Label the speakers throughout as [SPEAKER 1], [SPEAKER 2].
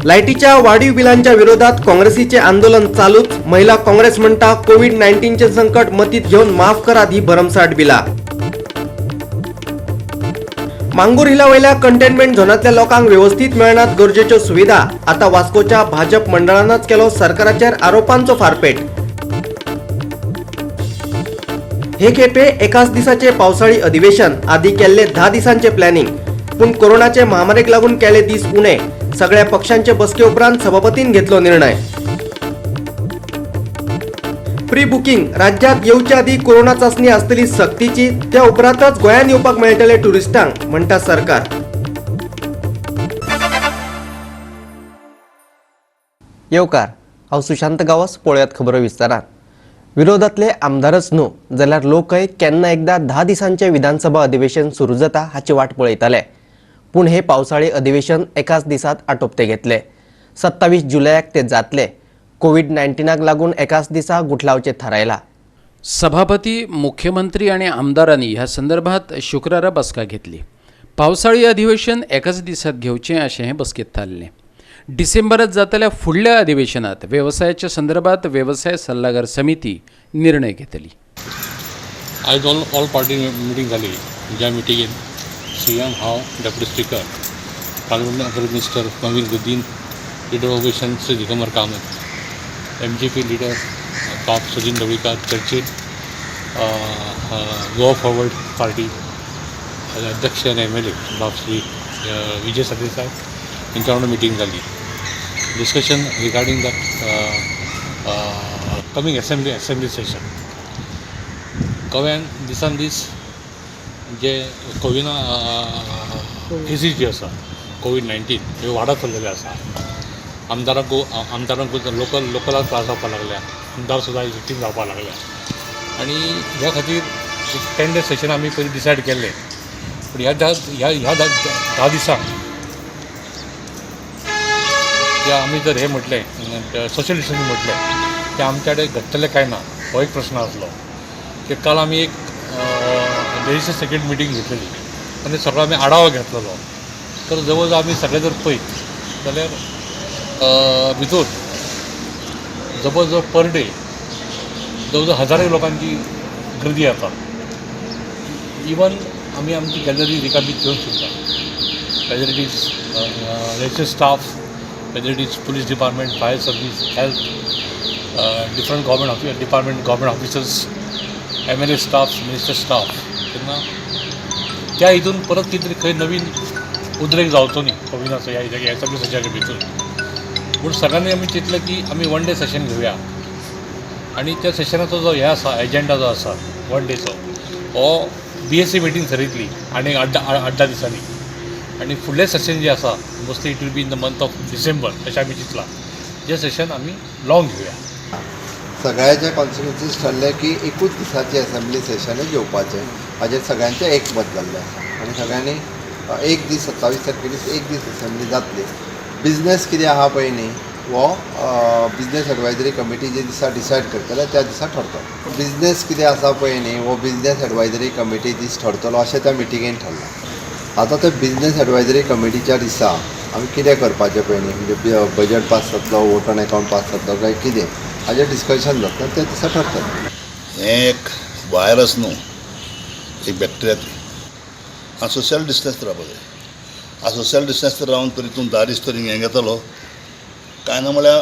[SPEAKER 1] लायटीच्या वाढीव बिलांच्या विरोधात काँग्रेसीचे आंदोलन चालूच. महिला काँग्रेस म्हणटा, कोविड 19चे संकट मतीत घेऊन माफ करात ही भरमसाठ बिला. मांगूर हिला वयल्या कंटेनमेंट झोनांतल्या लोकांक व्यवस्थीत मेळनात गरजेच्यो सुविधा. आता वास्कोच्या भाजप मंडळानच केलो सरकाराचेर आरोपांचो फारपेट. हे खेपे एकाच दिसाचे पावसाळी अधिवेशन. आदी केल्ले 10 दिसांचे प्लॅनिंग, पूण कोरोनाचे महामारीक लागून केले दीस उणे. सगळ्या पक्षांचे बसके उपरांत सभापतीन घेतलो निर्णय. Pre booking. राज्यात येवच्या आदी कोरोना चाचणी आसतली सक्तीची, त्या उपरांतच गोंयांत येवपाक मेळटले टुरिस्टांक, म्हणटा सरकार. येवकार, हांव सुशांत गांवस. पळयात खबरो विस्तारान. विरोधातले आमदारच न्हू जाल्यार लोकय केन्ना एकदा 10 दिसांचे विधानसभा अधिवेशन सुरू जाता हाची वाट पळयताले. पूण हे पावसाळी अधिवेशन एकाच दिसात आटोपते घेतले. 27 जुलयाक ते जातले. कोविड 19क लागून एकाच दिसा गुठलावचे थारायला.
[SPEAKER 2] सभापती, मुख्यमंत्री आणि आमदारांनी ह्या संदर्भात शुक्रारा बसका घेतली. पावसाळी अधिवेशन एकाच दिसात घेवचें अशें हे बसकेंत थारलें. डिसेंबरात जातल्या फुडल्या अधिवेशनात वेवसायाच्या संदर्भात वेवसाय सल्लागार समिती निर्णय घेतली.
[SPEAKER 3] आयज ऑल ऑल पार्टी मिटींग जाली, ज्या मिटिंगेन सी एम, हांव, Deputy Speaker, Parliament Affair Minister Mauvin Godinho, Leader Opposition Shri Digambar Kamat, MGP leader बाब Sachin Dhavalikar, Churchill, Goa forward party अध्यक्ष आणि एमएलए बाब श्री विजय सरदेसाय यांच्या वांगडा मिटींग जाली. Discussion regarding the coming assembly session. गोव्यान दिसान दीस जे कोविना केसीस जे आसा, कोवीड 19, ह्यो वाडत चल्लेले आसा. आमदारांकू लोकलाक त्रास जावपाक लागल्या. आमदार सुद्दां विक्टीम जावपाक लागल्या आनी ह्या खातीर 10 डेज सेशन आमी पयलीं डिसायड केल्लें. पूण ह्या धा ह्या ह्या धा धा दिसांक या आमी जर हें म्हटलें, सोशल डिस्टन्सींग म्हटलें, तें आमच्या कडेन घडटलें काय ना हो एक प्रश्न आसलो. की काल आमी एक लेजिस्लेटिव्ह सेक्रेटरी मिटींग घेतलेली आनी सगळो आमी आढावो घेतलेलो. तर जवळ जवळ आमी सगळे जर पळयत जाल्यार भितर जवळ जवळ पर डे जवळ जवळ हजारी लोकांची गर्दी जाता. इवन आमी आमची गॅलरी रिकामी घेवन सुद्दां, whether it is railway staff, whether it is police department, fire service, health, different government office department, government officers, MLA staff, minister staff, तेन्ना त्या हितून परत कितें तरी खंय नवीन उद्रेक जावचो न्ही कोविनाचो ह्या ह्या सगळ्या सेशनाच्या भितूर पूण सगळ्यांनी आमी चिंतलें की आमी वन डे सेशन घेवया आनी त्या सेशनाचो जो हे आसा, एजेंडा जो आसा वन डेचो, हो बीएसी मिटींग थरयतली आनी 8-10 दिसांनी. आनी फुडलें सेशन जें आसा, mostly it will be in the month of December अशें आमी चिंतलां, जें सेशन आमी लॉंग घेवया.
[SPEAKER 4] सगळ्याचे कॉन्स्टिट्युन्सीज ठरलें की एकूच दिसाची असेंब्ली सेशनच घेवपाचें. हाजेर सगळ्यांचें एकमत जाल्लें आसा आनी सगळ्यांनी एक दीस, 27 तारखे दीस एक दीस असेंब्ली जातली. बिजनेस कितें आहा पळय न्ही, हो बिजनेस एडवायजरी कमिटी जे दिसा डिसायड करतले त्या दिसा ठरतलो. बिजनेस कितें आसा पळय न्ही, हो बिजनेस एडवायजरी कमिटी दीस ठरतलो अशें त्या मिटिंगेन ठरलां. आतां ते बिजनेस एडवायजरी कमिटीच्या दिसा आमी कितें करपाचें पळय न्ही, म्हणजे बजट पास जातलो, वोट ऑन अकावंट पास जातलो काय कितें, हाजेर डिस्कशन जातलें, त्या दिसा ठरतलें.
[SPEAKER 5] हें एक व्हायरस न्हू, एक बॅक्टेरिया ती. आनी सोशल डिस्टन्स रावपाक जाय. आनी सोशल डिस्टन्स रावन तरी तूं 10 दीस तरी हें घेतलो काय ना म्हळ्यार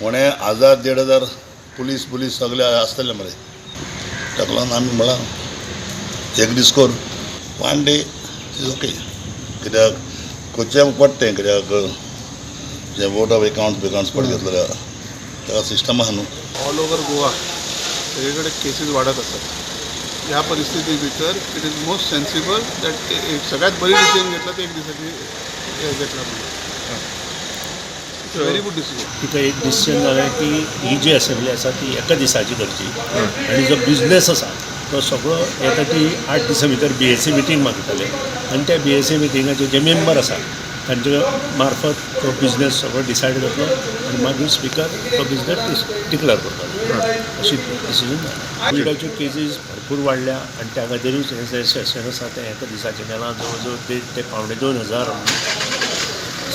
[SPEAKER 5] उणे हजार 1500 पुलीस पुलीस सगळे आसतले मरे. ताका लागून आमी म्हळां, एक दीस कर, वन डे is okay. कित्याक करचें पडटें, कित्याक जें वोट ऑफ एकावंट्स बिकावंट्स पड घेतलो जाल्यार ताका सिस्टम आहा न्हू.
[SPEAKER 6] ऑल ओवर गोवा सगळे कडेन केसीस वाडत आसात. ह्या परिस्थिती भितर it is most sensible that एक सगळ्यात बरी डिसिजन घेतला ते एक दिसाची हे घेतला म्हणून. It's very good decision.
[SPEAKER 7] तिका एक डिसिजन जालें की ही जी असेंब्ली आसा ती एका दिसाची करची आनी जो बिजनेस आसा तो सगळो येता ती 8 दिसां भितर बीएसी मिटींग मागतले आनी त्या बीएसी मिटिंगाचे जे मेंबर आसा तांचे मार्फत तो बिजनेस सगळो डिसायड जातलो आनी मागीर स्पिकर तो बिजनेस डिक्लेअर करतलो अशी डिसिजन जालें. कोविडाच्यो केसीस भरपूर वाडल्या आनी त्या खातीरूच हें जें सेशन आसा तें एका दिसाचें केलां. जवळ जवळ 1.5 ते 1.75 हजार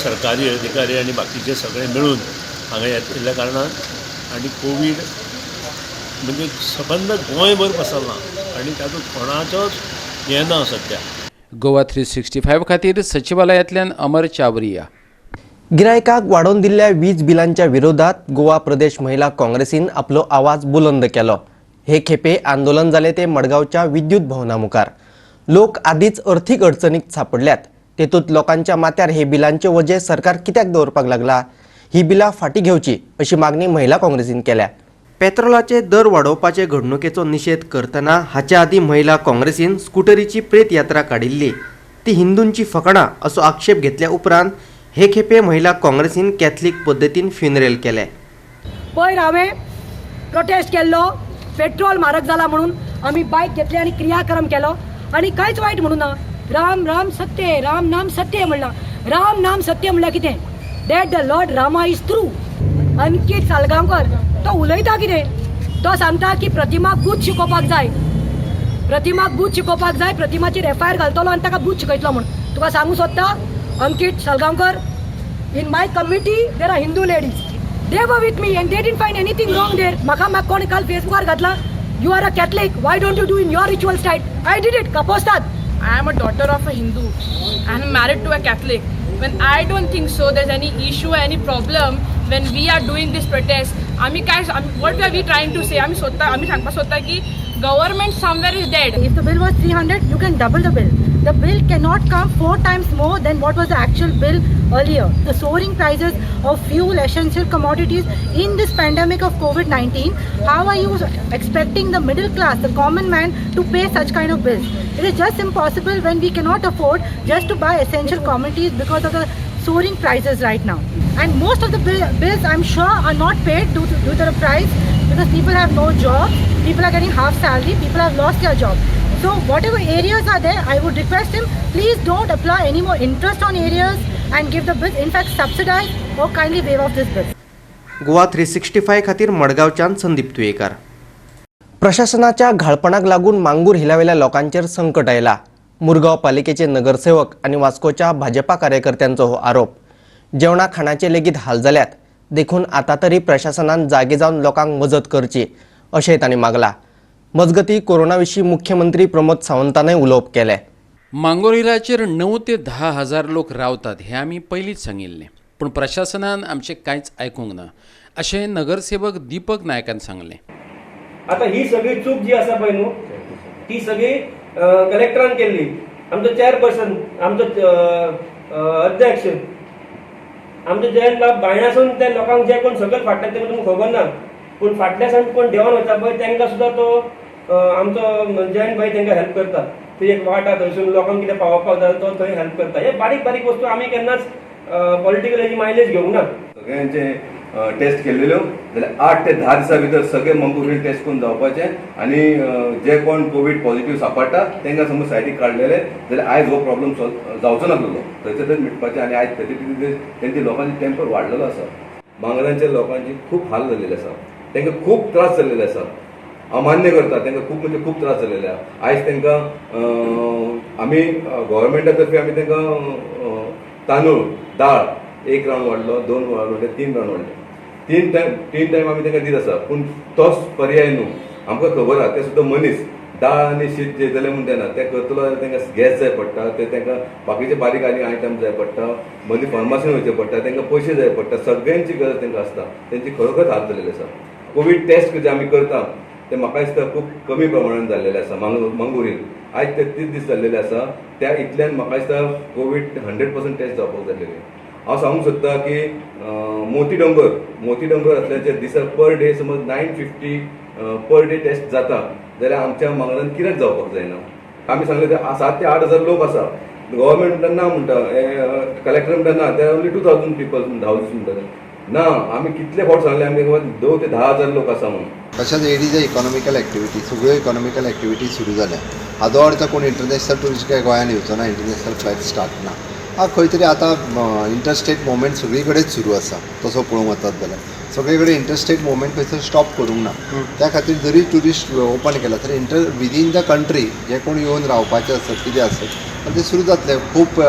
[SPEAKER 7] सरकारी अधिकारी आनी बाकीचे सगळे मेळून हांगा येतिल्ल्या कारणान आनी कोवीड म्हणजे सबंद गोंयभर पसरला आनी तातूंत कोणाचोच हें ना सद्या.
[SPEAKER 2] गोवा 365 खातीर सचिवालयांतल्यान अमर चावरिया.
[SPEAKER 1] गिरायकाक वाडोवन दिल्ल्या वीज बिलांच्या विरोधात गोवा प्रदेश महिला काँग्रेसीन आपलो आवाज बुलंद केलो. हे खेपे आंदोलन जालें ते मडगांवच्या विद्युत भवना मुखार. लोक आदींच अर्थीक अडचणीक सांपडल्यात, तेतूंत लोकांच्या माथ्यार हे बिलांचे वजें सरकार कित्याक दवरपाक लागला? ही बिलां फाटीं घेवची अशी मागणी महिला काँग्रेसीन केल्या. पेट्रोलाचे दर वाडोवपाचे घडणुकेचो निशेध करतना हाचे आदीं महिला काँग्रेसीन स्कुटरीची प्रेत यात्रा काडिल्ली. ती हिंदूंची फकाणां असो आक्षेप घेतल्या उपरांत हे खेपे महिला काँग्रेसीन कॅथलीक पद्दतीन फ्युनरल केलें.
[SPEAKER 8] पयर हांवें प्रोटेस्ट केल्लो, पेट्रोल म्हारग जाला म्हणून आमी बायक घेतली आनी क्रियाक्रम केलो आनी कांयच वायट म्हणूं ना. राम राम सत्य, राम नाम सत्य म्हणलां. राम नाम सत्य म्हणल्यार कितें? That the Lord Rama is true. Ankit Salgaonkar तो उलयता कितें? तो सांगता की प्रतिमाक बूथ शिकोवपाक जाय, प्रतिमाक बूथ शिकोवपाक जाय, प्रतिमाचेर एफआयआर घालतलो आनी ताका बूथ शिकयतलो म्हूण. तुका सांगूंक सोदता अंकीत Salgaonkar, in my committee there are Hindu ladies, they were with me and they didn't find anything wrong there. म्हाका म्हाका कोणी काल फेसबुकार घातला, you are a Catholic, why don't you do in your ritual style? I did it कपोस्तात.
[SPEAKER 9] I am a daughter of a Hindu and I'm married to a Catholic. When I don't think so, there's any issue, any problem when we are doing this protest. आम्ही काय, what are we trying to say? आम्ही स्वतः आम्ही सांगपाक सोदता की government somewhere is dead.
[SPEAKER 10] If the bill was 300, you can double the bill. The bill cannot come four times more than what was the actual bill earlier. The soaring prices of fuel, essential commodities in this pandemic of COVID 19, how are you expecting the middle class, the common man, to pay such kind of bills? It is just impossible when we cannot afford just to buy essential commodities because of the soaring prices right now. And most of the bills, I'm sure, are not paid due to the price because people have no job, people are getting half salary, people have lost their job. So whatever arrears are there, I would request him, please don't apply any more interest on arrears and give the bills. In fact, subsidize or kindly waive off this bill.
[SPEAKER 1] Goa 365 खातीर मडगांवच्यान संदीप तुयेकार. प्रशासनाच्या घाळपणाक लागून मांगूर हिलावेल्या लोकांचेर संकट आयला. मुरगांव पालिकेचे नगरसेवक आनी वास्कोच्या भाजपा कार्यकर्त्यांचो हो आरोप. जेवणा खाणाचे लेगीत हाल जाल्यात, देखून आतां तरी प्रशासनान जागे जावन लोकांक मजत करची अशेंय तांणी मागला. मजगतीं, कोरोना विशीं मुख्यमंत्री प्रमोद सावंतानय उलोवप केलें.
[SPEAKER 2] मांगोर हिलाचेर 9 ते 10 हजार लोक रावतात हें आमी पयलींच सांगिल्लें, पूण प्रशासनान आमचें कांयच आयकूंक ना अशें नगरसेवक दीपक नायकान सांगलें.
[SPEAKER 11] आता ही सगळी चूक जी आसा पळय न्हू, ती सगळी कलेक्टरान केल्ली. आमचो चेअरपर्सन, आमचो अध्यक्ष, आमचो जयंत बाब बायणासून ते लोकांक जे कोण सकयल फाटल्यान ते तुमकां खबर ना, पूण फाटल्या सावन कोण देंवन वता पळय तांकां सुद्दां तो आमचो जयंत भाई तांकां हेल्प करता. ती एक वाट आहा, थंयसून लोकांक कितें पावोवपाक जाय तो थंय हेल्प करता. हे बारीक बारीक वस्तू आमी केन्नाच पॉलिटिकल हेजी मायलेज घेवंक ना.
[SPEAKER 12] सगळ्यांचे टेस्ट केल्लेल्यो जाल्यार 8 ते 10 दिसां भितर सगळे मंगूर टेस्ट करून जावपाचे आनी जे कोण कोवीड पॉझिटिव्ह सापडटा तांकां समज सायडीक काडलेले जाल्यार आयज हो प्रॉब्लम सॉल्व जावचो नासलेलो. थंयचे थंय मिटपाचें. आनी आयज 33 दीस तेंचे लोकांचे टेंपर वाडलेलो आसा. मांगरांच्या लोकांची खूब हाल जाल्लेले आसा. तांकां खूब त्रास जाल्लेले आसा. हांव मान्य करता, तांकां खूब म्हणजे खूब त्रास जाल्लेले आहा. आयज तांकां आमी गोवोरमेंटा तर्फे आमी तांकां तांदूळ, दाळ एक रावंड वाडलो, दोन रावंड वाडले, तीन रावंड वाडले. तीन टायम, तीन टायम आमी तांकां दीत आसा. पूण तोच पर्याय न्हू. आमकां खबर आहा, ते सुद्दां मनीस दाळ आनी शीत जेयतले म्हूण तेना ते करतलो जाल्यार तांकां गॅस जाय पडटा, ते तांकां बाकीचे बारीक आनी आयटम जाय पडटा, मदीं फार्मासीन वयचें पडटा, तांकां पयशे जाय पडटा. सगळ्यांची गरज तांकां आसता. तेंची खरोखर हाल जाल्लेली आसा. कोवीड टेस्ट जे आमी करता ते म्हाका दिसता खूब कमी प्रमाणान जाल्लेले आसा. मांगुरीन आयज 33 दीस जाल्लेले आसा. त्या इतल्यान म्हाका दिसता कोवीड 100% टेस्ट जावपाक जाल्लेले. हांव सांगूंक सोदता की मोती दोंगर, मोती दोंगर असल्याचे दिसा पर डे समज 950 पर डे टेस्ट जाता जाल्यार आमच्या मांगरान कित्याक जावपाक जायना? आमी सांगले ते 7 ते 8 हजार लोक आसा. गव्हर्मेंट म्हणटा ना म्हणटा, कलेक्टर म्हणटा ना, ते ओन्ली 2,000 पिपल्स म्हणटा, हावजीस म्हणटा ना. आमी कितले फावट सांगले आमी 9 ते 10 हजार लोक आसा म्हणून.
[SPEAKER 4] तशेंच एडीज इकॉनॉमिकल एक्टिविटी, सगळ्यो इकॉनॉमिकल एक्टिविटी सुरू जाल्या. हाजो अर्थ कोण इंटरनॅशनल ट्युरिस्ट काय गोंयान येवचो ना, इंटरनॅशनल फ्लायट स्टार्ट ना. हा, खंय तरी आतां इंटरस्टेट मुवमेंट सगळी कडेन सुरू आसा. तसो पळोवंक वचत जाल्यार सगळे कडेन इंटरस्टेट मुवमेंट खंयसर स्टॉप करूंक ना. त्या खातीर जरी ट्युरिस्ट ओपन केला तरी इंटर विदीन the country जे कोण येवन रावपाचे आसत, कितें आसत, ते सुरू जातले. खूब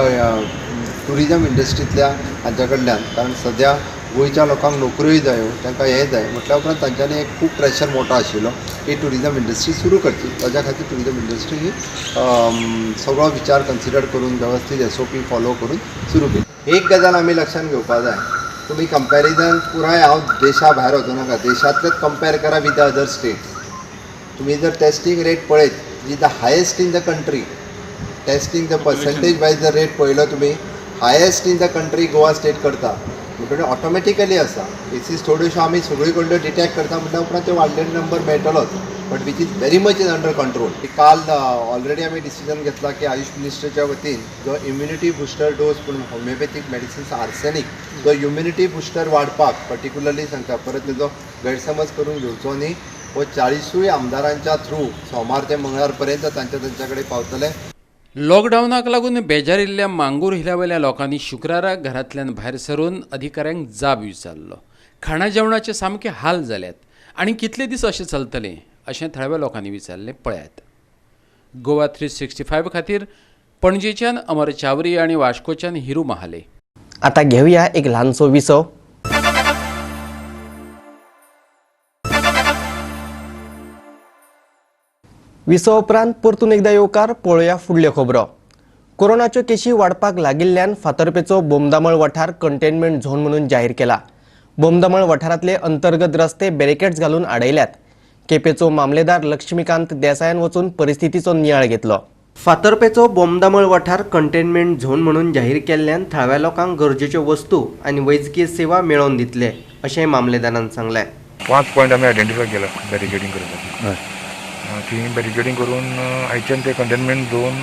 [SPEAKER 4] ट्युरिजम इंडस्ट्रींतल्या हांच्या कडल्यान, कारण सद्या गोंयच्या लोकांक नोकऱ्योय जायो, तांकां हें जाय म्हटल्या उपरांत तांच्यांनी एक खूब प्रेशर मोठो आशिल्लो की ट्युरिजम इंडस्ट्री सुरू करची. ताज्या खातीर ट्युरिजम इंडस्ट्री ही सगळो विचार कन्सिडर करून वेवस्थीत SOP follow करून सुरू केली. एक गजाल आमी लक्षांत घेवपा जाय, तुमी कंपॅरिजन पुराय हांव देशा भायर वचूं नाका, देशांतलेच कंपेर करा विथ the other states. तुमी जर टेस्टींग रेट पळयत जी the highest in the country, testing the percentage wise जर रेट पळयलो तुमी highest in the country Goa state करता म्हणटकीर ऑटोमॅटिकली आसा. केसीस थोड्योश्यो आमी सगळी कडल्यो डिटॅक्ट करता म्हटल्या उपरांत ते वाडलेले नंबर मेळटलोच, but which is very much in under control. काल ऑलरेडी आमी डिसिजन घेतला की आयुष मिनिस्ट्रीच्या वतीन जो इम्युनिटी बुस्टर डोस पूण होमिओपॅथीक मेडिसिन्स आर्सेनीक जो इम्युनिटी बुस्टर वाडपाक पर्टिक्युलरली सांगता, परत तेजो गैरसमज करून घेवचो न्ही. हो 40 आमदारांच्या थ्रू सोमार ते मंगळार पर्यंत तांच्या तांच्या कडेन पावतले.
[SPEAKER 2] लॉकडावनाक लागून बेजारिल्ल्या मांगूर हिलावेल्या लोकांनी शुक्रारा घरांतल्यान भायर सरून अधिकाऱ्यांक जाब विचारलो. खाणा जेवणाचे सामके हाल जाल्यात आनी कितले दीस अशें चलतलें अशें थळाव्या लोकांनी विचारलें. पळयात गोवा 365 खातीर पणजेच्यान अमर चावरी आनी वास्कोच्यान हिरू महाले.
[SPEAKER 1] आता घेवया एक ल्हानसो विसव. विसव उपरांत परतून एकदा येवकार. पळोवया फुडल्यो खबरो. कोरोनाच्यो केशी वाडपाक लागिल्ल्यान फातर्पेचो बोमदामळ वाठार कंटेनमेंट झोन म्हणून जाहीर केला. बोमदामळ वाठारांतले अंतर्गत रस्ते बॅरिकेड्स घालून आडयल्यात. केपेचो मामलेदार लक्ष्मीकांत देसायान वचून परिस्थितीचो नियाळ घेतलो. फातर्पेचो बोमदामळ वाठार कंटेनमेंट झोन म्हणून जाहीर केल्ल्यान थळाव्या लोकांक गरजेच्यो वस्तू आनी वैजकी सेवा मेळोवन दितले अशें मामलेदारान सांगलें.
[SPEAKER 13] 5 पॉयंट आमी आयडेंटिफाय केला बॅरिकेडींग करपाची. थंय बॅरिकेडींग करून आयच्यान ते कंटेनमेंट झोन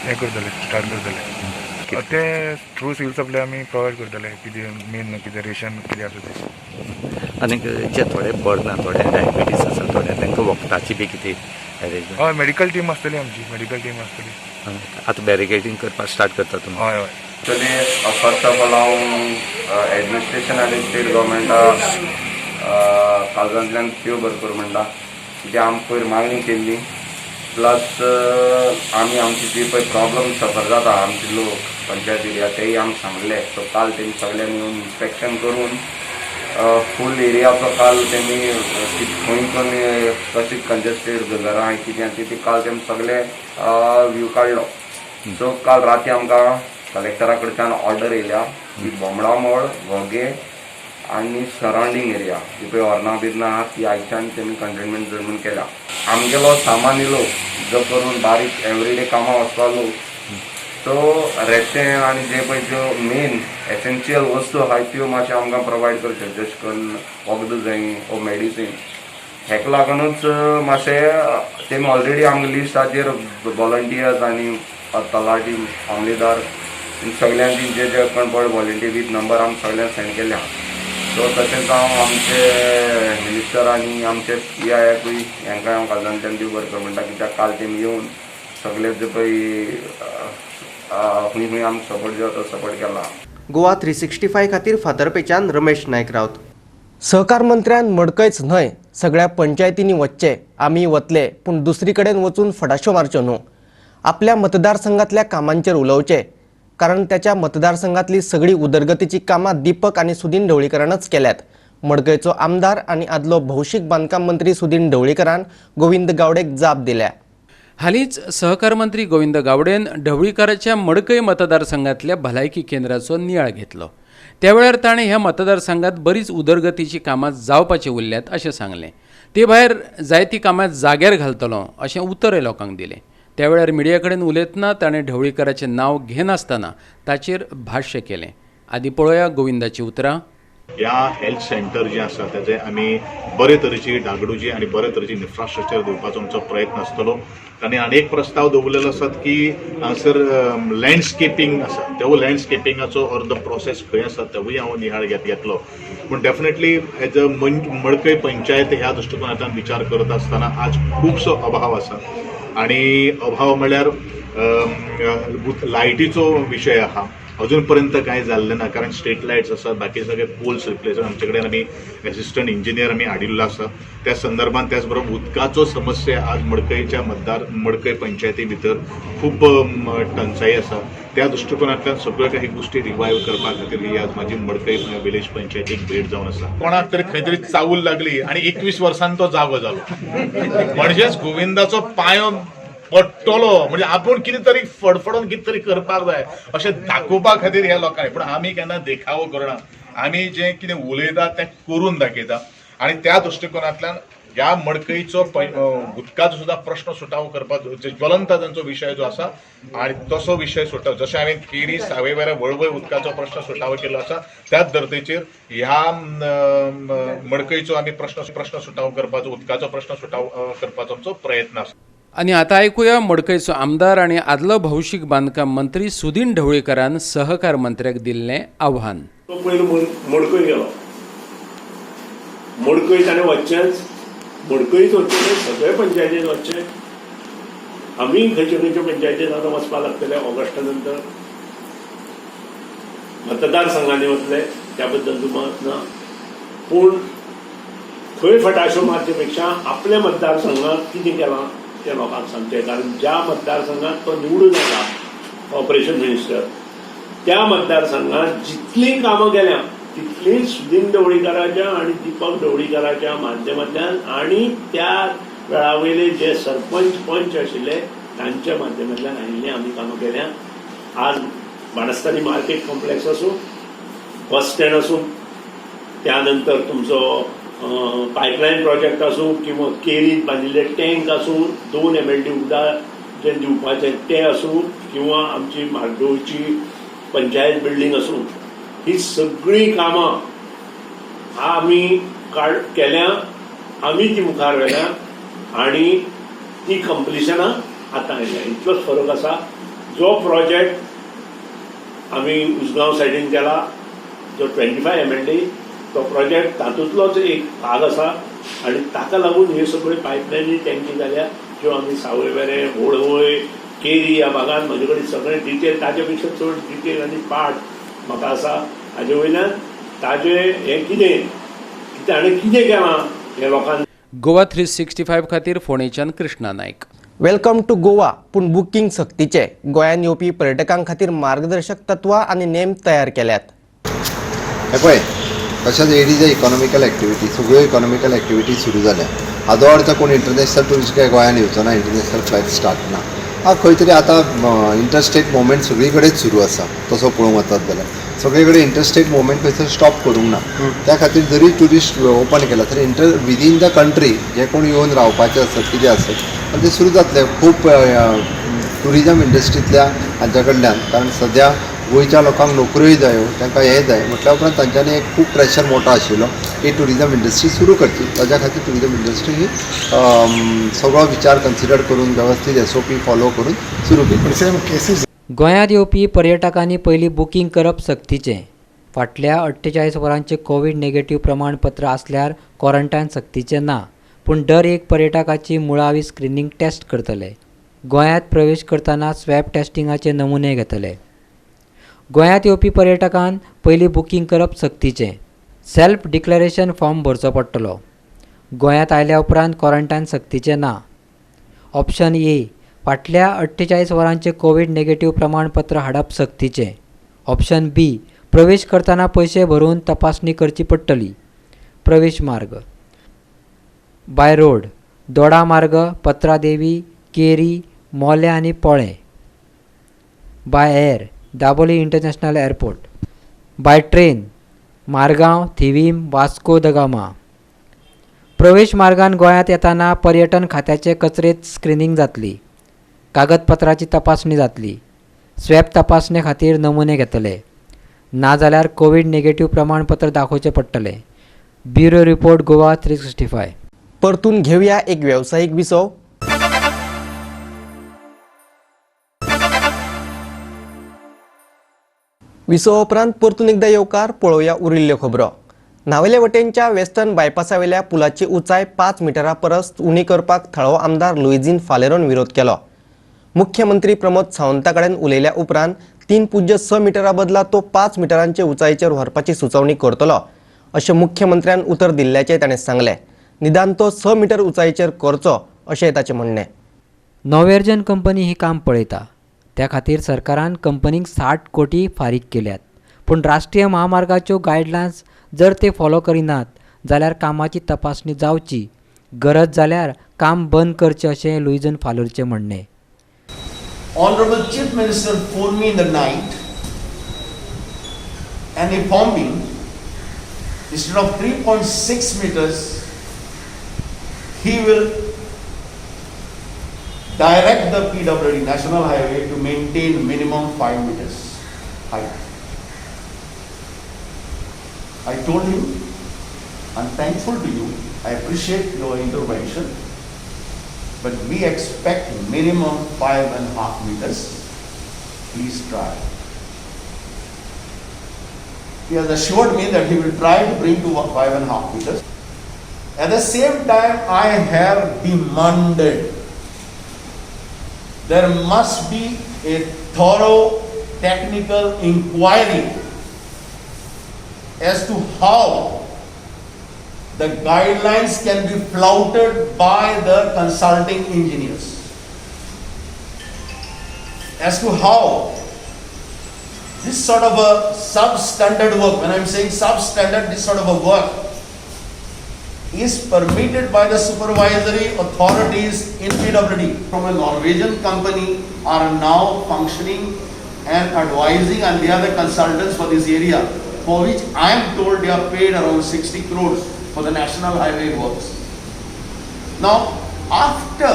[SPEAKER 13] हें करतले, स्टार्ट करतले. ते थ्रू सिव्हील सप्लाय आमी प्रोवायड करतले, कितें मेन कितें रेशन कितें आसा तें.
[SPEAKER 14] आनी जे थोडे बरे ना, थोडे डायबिटीस आसा, थोडे तांकां वखदाची बी कितें अरेंजमेंट?
[SPEAKER 13] हय, मेडिकल टीम आसतली आमची, मेडिकल टीम आसतली.
[SPEAKER 14] आतां बॅरिकेडींग करपाक स्टार्ट करता तुमी?
[SPEAKER 13] हय हय.
[SPEAKER 15] एक्चुअली फर्स्ट ऑफ ऑल हांव एडमिनिस्ट्रेशन आनी स्टेट गव्हर्मेंटा काळजांतल्यान त्यो भरपूर म्हणटा कित्याक आमकां पयर मागणी केल्ली, प्लस आमी आमची जी पळय प्रॉब्लम सफर जाता आमचे लोक पंचायत एरिया तेय आमकां सांगले. सो काल तेमी सगळ्यांनी येवन इन्स्पेक्शन करून फूल एरियाचो काल तेमी खंय खंय कशी कंजस्टेड घरां कितें ती काल तेमी सगळे व्यू काडलो. सो काल राती आमकां कलेक्टरा कडच्यान ऑर्डर येयल्या की बोमडामळ, घोगे आनी सरावंडींग एरिया जी पळय हॉर्ना बिर्ना आहा ती आयच्यान तेमी कंटेनमेंट झोन म्हणून केल्या. आमगेलो सामान्य लोक जो करून बारीक एवरीडे कामां वचपा लोक, सो रेशन आनी जे पळय ज्यो मेन एसेन्शियल वस्तू आहाय त्यो मातशें आमकां प्रोवायड करच्यो, जशें करून वखदां जाय ओ मेडिसीन. हेका लागूनच मातशें तेमी ऑलरेडी आमकां लिस्टाचेर वॉलंटियर्स आनी तलाठी मामलेदार सगल्यांनी जे जे कोण पळय वॉलंटियर वीथ नंबर आमकां सगल्यांक सेंड केल्या. सो तशेंच हांव आमचे मिनिस्टर आनी आमचे पी आयकूय हेंकां हांव काळजांतल्यान देव बरें कर म्हणटा, कित्याक काल तेमी येवन सगळे जे पळय खंय खंय आमकां सपोर्ट जाता तो सपोर्ट केला.
[SPEAKER 1] गोवा 365 खातीर फातर्पेच्यान रमेश नायक रावत. सहकार मंत्र्यान मडकयच न्हय सगळ्या पंचायतींनी वचचें, आमी वतले, पूण दुसरी कडेन वचून फटाश्यो मारच्यो न्हू. आपल्या मतदारसंघातल्या कामांचेर उलोवचें, कारण त्याच्या मतदारसंघातली सगळी उदरगतीची कामां दीपक आनी सुदीन ढवळीकरानच केल्यात. मडकयचो आमदार आनी आदलो भौशीक बांदकाम मंत्री सुदीन ढवळीकरान गोविंद गावडेक जाप दिल्या.
[SPEAKER 2] हालींच सहकार मंत्री गोविंद गावडेन ढवळीकाराच्या मडकय मतदारसंघातल्या भलायकी केंद्राचो नियाळ घेतलो. त्या वेळार ताणें ह्या मतदारसंघात बरीच उदरगतीची कामां जावपाची उरल्यात अशें सांगलें. ते भायर जायतीं कामां जाग्यार घालतलो अशें उतरय लोकांक दिलें. त्या वेळार मिडिया कडेन उलयतना ताणें ढवळीकाराचें नांव घेनासतना ताचेर भाश्य केलें. आदी पळोवया गोविंदाची उतरां.
[SPEAKER 16] ह्या हेल्थ सेंटर जें आसा ताजे आमी बरे तरेची डागडुजी आनी बरे तरेची इन्फ्रास्ट्रक्चर दिवपाचो आमचो प्रयत्न आसतलो. आनी अनेक प्रस्ताव दवरलेलो आसात की हांगासर लँडस्केपींग आसा, तेवूय लँडस्केपिंगाचो अर्दो प्रोसेस खंय आसा तेवूय हांव निहाळ घेतलो. पूण डेफिनेटली एज अ मडकय पंचायत ह्या दृश्टिकोनांतल्यान विचार करत आसतना आज खुबसो अभाव आसा आनी अभाव म्हळ्यार लायटीचो विशय आहा. अजून पर्यंत कांय जाल्लें ना, कारण स्ट्रीट लायट्स आसात, बाकी सगळे पोल्स रिप्लेस आमचे कडेन आमी एसिस्टंट इंजिनियर आमी हाडिल्लो आसा त्या संदर्भात. त्याच बरोबर उदकाचो समस्या आज मडकयच्या मतदार मडकय पंचायती भितर खूब टंचाई आसा. त्या दृश्टिकोनांतल्यान सगळ्यो काही गोष्टी रिवायव करपा खातीर ही आज माझी मडकय विलेज पंचायतीक भेट जावन आसा. कोणाक तरी खंय तरी चावूल लागली आनी 21 वर्सांनी तो जागो जालो, म्हणजेच गोविंदाचो पांयो पडटलो, म्हणजे आपूण कितें तरी फडफडून कितें तरी करपाक जाय अशें दाखोवपा खातीर ह्या लोकांनी. पूण आमी केन्ना देखावो करना, आमी जें कितें उलयता तें करून दाखयता आनी त्या दृश्टिकोनांतल्यान ह्या मडकयचो उदकाचो सुद्दां प्रश्न सुटावो करपाक ज्वलंत तांचो विशय जो आसा आनी तसो विशय सुटाव, जशें हांवें केरी सावयवेऱ्या वळवय उदकाचो प्रश्न सुटावो केल्लो आसा त्याच धर्तेचेर ह्या मडकयचो आमी प्रश्न सुटावो करपाचो, उदकाचो प्रश्न सुटावो करपाचो आमचो प्रयत्न आसा.
[SPEAKER 2] आनी आतां आयकुया मडकयचो आमदार आनी आदलो भौशीक बांदकाम मंत्री सुदीन ढवळीकरान सहकार मंत्र्याक दिल्लें आव्हान.
[SPEAKER 7] तो पयलो मडकय गेलो, मडकय ताणें वचचेंच, मडकयच वचचें, सगळे पंचायतीन वचचें. आमी खंयच्या खंयच्या पंचायतीन आतां वचपाक लागतले ऑगस्टा नंतर, मतदारसंघांनी वतले त्या बद्दल दुमत ना, पूण खंय फटाश्यो मारचे पेक्षा आपल्या मतदारसंघात कितें केलां तें लोकांक सांगचें. कारण ज्या मतदारसंघात तो निवडून आयला ऑपरेशन मिनिस्टर, त्या मतदारसंघात जितलीं कामां केल्या तितलीं सुदीन ढवळीकाराच्या आनी दीपक ढवळीकाराच्या माध्यमांतल्यान आनी त्या वेळा वयले जे सरपंच पंच आशिल्ले तांच्या माध्यमांतल्यान आयिल्लीं आमी कामां केल्या. आज बाणस्तारी मार्केट कॉम्प्लेक्स आसूं, बस स्टँड आसूं, त्या नंतर तुमचो पायपलायन प्रोजेक्ट आसूं किंवा केरीत बांदिल्ले टँक आसूं, 2 MLD उदक जे दिवपाचे ते आसूं किंवा आमची म्हाड्डोळची पंचायत बिल्डींग आसूं, ही सगळीं कामां आमी केल्या, आमी ती मुखार व्हेल्या आनी ती कंप्लिशनां आतां आयल्या. इतलोच फरक आसा. जो प्रोजेक्ट आमी उसगांव सायडीन केला, जो 25 MLD, तो प्रोजेक्ट तातूंतलोच एक भाग आसा आनी ताका लागून ह्यो सगळ्यो पायपलायनी टँकी जाल्या ज्यो आमी सावयवेरें, वळवय, केरी ह्या भागान म्हजे कडेन सगळें डिटेल, ताजे पेक्षा चड डिटेल आनी पार्ट म्हाका आसा. हाजे वयल्यान ताजें हें कितें ताणें कितें केलां हें लोकांक.
[SPEAKER 2] गोवा 365 खातीर फोंडेच्यान Krishna Naik.
[SPEAKER 1] Welcome to Goa, पूण बुकींग सक्तीचें. गोंयांत येवपी पर्यटकां खातीर मार्गदर्शक तत्वां आनी नेम तयार केल्यात.
[SPEAKER 4] हे पळय, तशेंच एडीज इकॉनॉमिकल एक्टिविटी, सगळ्यो इकॉनॉमिकल एक्टिविटी सुरू जाल्या. हाजो अर्थ कोण इंटरनॅशनल ट्युरिस्ट काय गोंयांत येवचो ना, इंटरनॅशनल फ्लायट स्टार्ट ना. खंय तरी आतां इंटरस्टेट मुवमेंट सगळी कडेन सुरू आसा. तसो पळोवंक वचत जाल्यार सगळे कडेन इंटरस्टेट मुवमेंट खंयसर स्टॉप करूंक ना. त्या खातीर जरी ट्युरिस्ट ओपन केला तरी विदीन the country जे कोण येवन रावपाचे आसत कितें आसत ते सुरू जातले. खूब ट्युरिजम इंडस्ट्रींतल्या हांच्या कडल्यान, कारण सद्या गोंयच्या लोकांक नोकऱ्योय जायो, तांकां हें जाय म्हटल्या उपरांत तांच्यांनी एक खूब प्रेशर मोठो आशिल्लो की ट्युरिजम इंडस्ट्री सुरू करची. ताज्या खातीर ट्युरिजम इंडस्ट्री ही सगळो विचार कन्सिडर करून वेवस्थीत SOP follow करून सुरू केली.
[SPEAKER 17] गोंयांत येवपी पर्यटकांनी पयलीं बुकींग करप सक्तीचें. फाटल्या 48 वरांचें कोवीड नेगेटीव प्रमाणपत्र आसल्यार क्वॉरंटायन सक्तीचें ना, पूण दर एक पर्यटकाची मुळावी स्क्रिनींग टेस्ट करतले. गोंयांत प्रवेश करतना स्वॅब टेस्टिंगाचे नमुने घेतले. गोंयांत येवपी पर्यटकान पयलीं बुकींग करप सक्तीचें. सेल्फ डिक्लरेशन फॉर्म भरचो पडटलो. गोंयांत आयल्या उपरांत क्वॉरंटायन सक्तीचें ना. ऑप्शन ए, फाटल्या 48 वरांचें कोवीड नेगेटीव प्रमाणपत्र हाडप सक्तीचें. ऑप्शन बी, प्रवेश करतना पयशे भरून तपासणी करची पडटली. प्रवेश मार्ग बाय रोड, दोडा मार्ग, पत्रादेवी, केरी, मोलें आनी Polem. By air, Dabolim international airport. By train, Margao, Thivim, Vasco da Gama. प्रवेश मार्गान गोंयांत येताना पर्यटन खात्याचे कचरेंत स्क्रिनींग जातली, कागदपत्राची तपासणी जातली, स्वॅब तपासणे खातीर नमुने घेतले, नाजाल्यार कोवीड नेगेटीव प्रमाणपत्र दाखोवचें पडटलें. Bureau report, Goa 365.
[SPEAKER 1] परतून घेवया एक वेवसायीक विसव. विसवा उपरांत परतून एकदा येवकार. पळोवया उरिल्ल्यो खबरो. न्हावेले वटेनच्या वेस्टर्न बायपासावेल्या पुलाची उंचाय 5 मिटरा परस उणी करपाक थळावो आमदार लुईझीन फालेरोन विरोध केलो. मुख्यमंत्री प्रमोद सावंता कडेन उलयल्या उपरांत 3.6 मिटरा बदला तो 5 मिटरांचे उंचायेचेर व्हरपाची सुचोवणी करतलो अशें मुख्यमंत्र्यान उतर दिल्ल्याचें ताणें सांगलें. निदान तो 6 मिटर उंचायेचेर करचो अशें ताचें म्हणणें.
[SPEAKER 17] नॉवेर्जन कंपनी ही काम पळयता, त्या खातीर सरकारान कंपनीक 60 कोटी फारीक केल्यात. पूण राष्ट्रीय महामार्गाच्यो गायडलायन्स जर ते फॉलो करिनात जाल्यार कामाची तपासणी जावची, गरज जाल्यार काम बंद करचें अशें लुईझिन फालोरचें म्हणणें.
[SPEAKER 18] Honorable Chief Minister phoned me in the night and informed me instead of 3.6 meters, he will direct the PWD National Highway to maintain minimum 5 meters height. I told him, I'm thankful to you, I appreciate your intervention, but we expect minimum 5.5 meters. Please try. He has assured me that he will try to bring to 5.5 meters. At the same time, I have demanded there must be a thorough technical inquiry as to how the guidelines can be flouted by the consulting engineers, as to how this sort of a substandard work, when I'm saying substandard, this sort of a work is permitted by the supervisory authorities in PWD. From a Norwegian company are now functioning and advising, and they are the consultants for this area, for which I am told they are paid around 60 crores for the national highway works. Now, after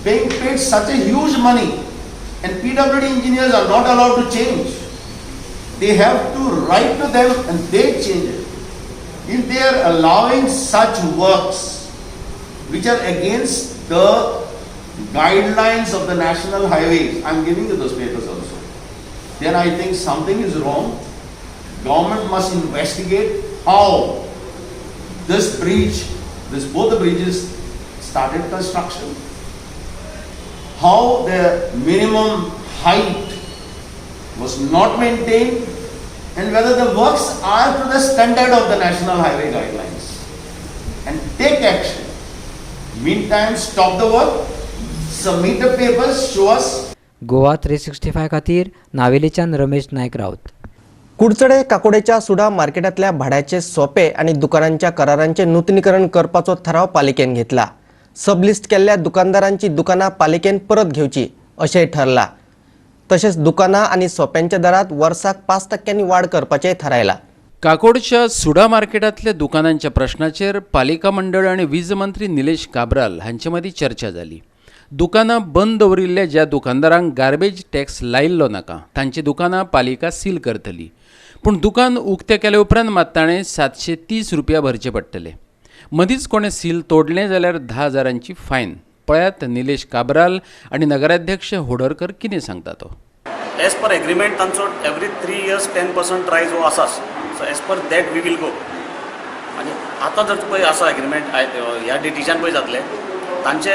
[SPEAKER 18] being paid such a huge money, and PWD engineers are not allowed to change, they have to write to them and they change it. If they are allowing such works which are against the guidelines of the national highways, I am giving you those papers also, then I think something is wrong. Government must investigate how this bridge, this both the bridges started construction, how the minimum height was not maintained, and whether the works are to the standard of the national highway guidelines, and take action. Meantime, stop the work, submit the papers, show us.
[SPEAKER 17] Goa 365 खातीर नावेलीच्यान रमेश नायक राऊत.
[SPEAKER 1] कुडचडे काकोडेच्या सुडा मार्केटांतल्या भाड्याचे सोपे आनी दुकानांच्या करारांचे नुतनीकरण करपाचो थाराव पालिकेन घेतला. सबलिस्ट केल्ल्या दुकानदारांची दुकानां पालिकेन परत घेवची अशेंय ठरला. तशेंच दुकानां आनी सोप्यांच्या दरात वर्साक 5% वाड करपाचें थारायला.
[SPEAKER 2] काकोडच्या सुडा मार्केटांतल्या दुकानांच्या प्रश्नाचेर पालिका मंडळ आनी वीज मंत्री निलेश काब्राल हांचे मदीं चर्चा जाली. दुकानां बंद दवरिल्ल्या ज्या दुकानदारांक गार्बेज टॅक्स लायिल्लो नाका तांची दुकानां पालिका सील करतली, पूण दुकान उक्तें केले उपरांत मात ताणें 730 रुपया भरचे पडटले. मदींच कोणें सील तोडलें जाल्यार 10,000 फायन. पळयात निलेश काब्राल आनी नगराध्यक्ष होडरकर कितें सांगता तो.
[SPEAKER 19] एज पर एग्रीमेंट तांचो एवरी 3 इयर्स 10% रायज हो आसाच, so as per that we will go. आनी आतां जर पळय आसा एग्रीमेंट ह्या डेटीच्यान पळय जातलें तांचे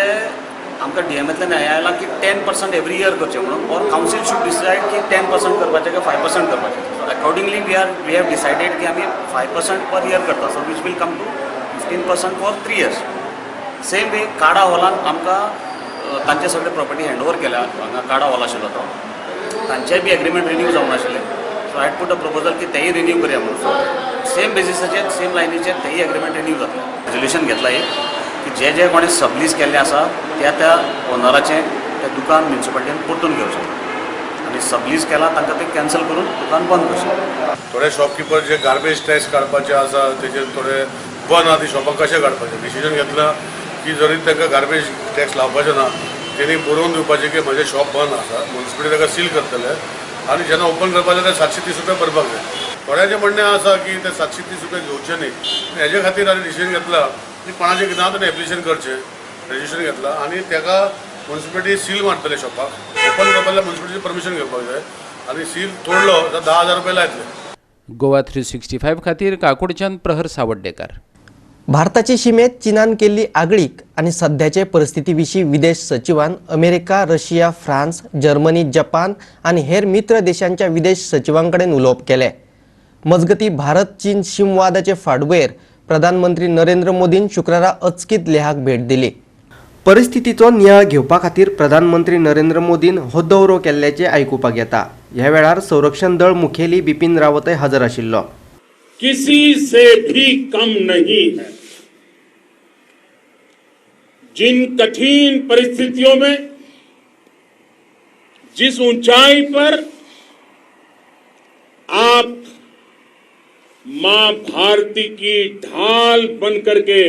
[SPEAKER 19] आमकां डी एम एंतल्यान हें आयलां की 10% एवरी इयर करचें म्हणून, ऑर कावन्सील should decide की 10% करपाचें काय 5% करपाचें. So accordingly we have decided की आमी 5% पर इयर करता, so which will come to 15% for 3 years. Same way काडा हॉलान आमकां तांचे सगळे प्रॉपर्टी हँड ओवर केल्या. हांगा काडा हॉल आशिल्लो तो तांचेय बी एग्रीमेंट रिन्यू जावंक नाशिल्लें, so I put a proposal की तेय रिन्यू करया म्हणून. सो सेम बेजिसाचेर सेम लायनीचेर तेय एग्रीमेंट रिन्यू जातले. रेजोल्युशन घेतला एक की जे जे कोणें सबलीज केल्लें आसा त्या त्या ओनराचें तें दुकान म्युनिसिपालिटीन परतून घेवचें आनी सबलीज केलां तांकां तें कॅन्सल करून दुकान बंद करचें.
[SPEAKER 20] थोडे शॉपकिपर जे गार्बेज टॅक्स काडपाचे आसा तेजेर थोडे बंद आहा ती शॉपां कशें काडपाचें डिसिजन घेतलां की जरी तांकां गार्बेज टॅक्स लावपाचें ना तेणी बरोवन दिवपाचें की म्हजें शॉप बंद आसा, म्युनिसिपालिटी ताका सील करतले आनी जेन्ना ओपन करपाचें ते 730 रुपया भरपाक जाय. थोड्यांचें म्हणणें आसा की ते 730 रुपया घेवचे न्ही, हेजे खातीर आमी डिसिजन घेतला की कोणाचें ना ताणें एप्लिकेशन करचें, रजिस्ट्रेशन घेतलां आनी ताका म्युनिसिपालिटी सील मारतले शॉपाक, ओपन करपाक जाल्यार म्युनिसिपालिटी परमिशन घेवपाक जाय आनी सील तोडलो जाल्यार 10,000 रुपया लायतले.
[SPEAKER 2] गोवा 365 खातीर काकोडच्यान प्रहर सावड्डेकार.
[SPEAKER 1] भारताचे शिमेत चीनान केल्ली आगळीक आनी सध्याचे परिस्थिती विशीं विदेश सचिवान America, Russia, France, Germany, Japan आनी हेर मित्र देशांच्या विदेश सचिवां कडेन उलोवप केलें. मजगती भारत चीन शिमवादाचे फाटभुंयेर प्रधानमंत्री नरेंद्र मोदीन शुक्रारा अचकीत लेहाक भेट दिली. परिस्थितीचो नियाळ घेवपा खातीर प्रधानमंत्री नरेंद्र मोदीन हो दौरो केल्ल्याचें आयकुपाक येता. ह्या वेळार संरक्षण दळ मुखेली बिपीन रावतय हजर आशिल्लो.
[SPEAKER 21] किसी से भी कम नहीं है. जिन कठिन परिस्थितियों में, जिस ऊंचाई पर आप मां भारती की ढाल बनकर के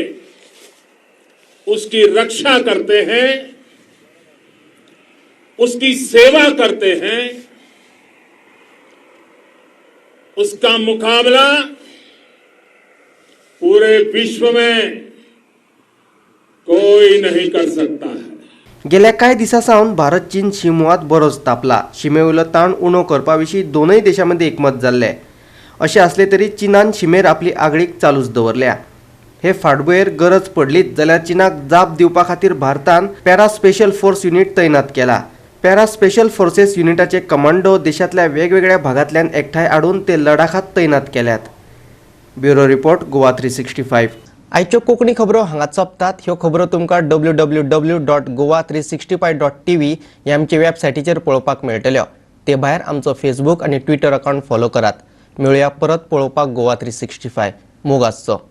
[SPEAKER 21] उसकी रक्षा करते हैं, उसकी सेवा करते हैं, उसका मुकाबला पूरे विश्व में कोई नहीं कर सकता है.
[SPEAKER 1] गेल्या कांय दिसां सावन भारत चीन शिमवाद बरोच तापला. शिमेवयलो ताण उणो करपा विशीं दोनूय देशां मदीं एकमत जाल्लें. अशें आसलें तरी चीनान शिमेर आपली आगळीक चालूच दवरल्या. हे फाटभुंयेर गरज पडलीच जाल्यार चीनाक जाप दिवपा खातीर भारतान पॅरा स्पेशल फोर्स युनिट तैनात केला. पॅरा स्पेशल फोर्सेस युनिटाचे कमांडो देशांतल्या वेगवेगळ्या भागांतल्यान एकठांय हाडून ते लडाखात तैनात केल्यात. Bureau report, Goa 365. आयच्यो कोंकणी खबरो हांगा सोंपतात. ह्यो खबरो तुमकां www.goa365.tv ह्या आमचे वेबसायटीचेर पळोवपाक मेळटल्यो. ते भायर आमचो फेसबूक आनी ट्विटर अकावंट फॉलो करात. मेळुया परत पळोवपाक गोवा 365. मोग आसचो.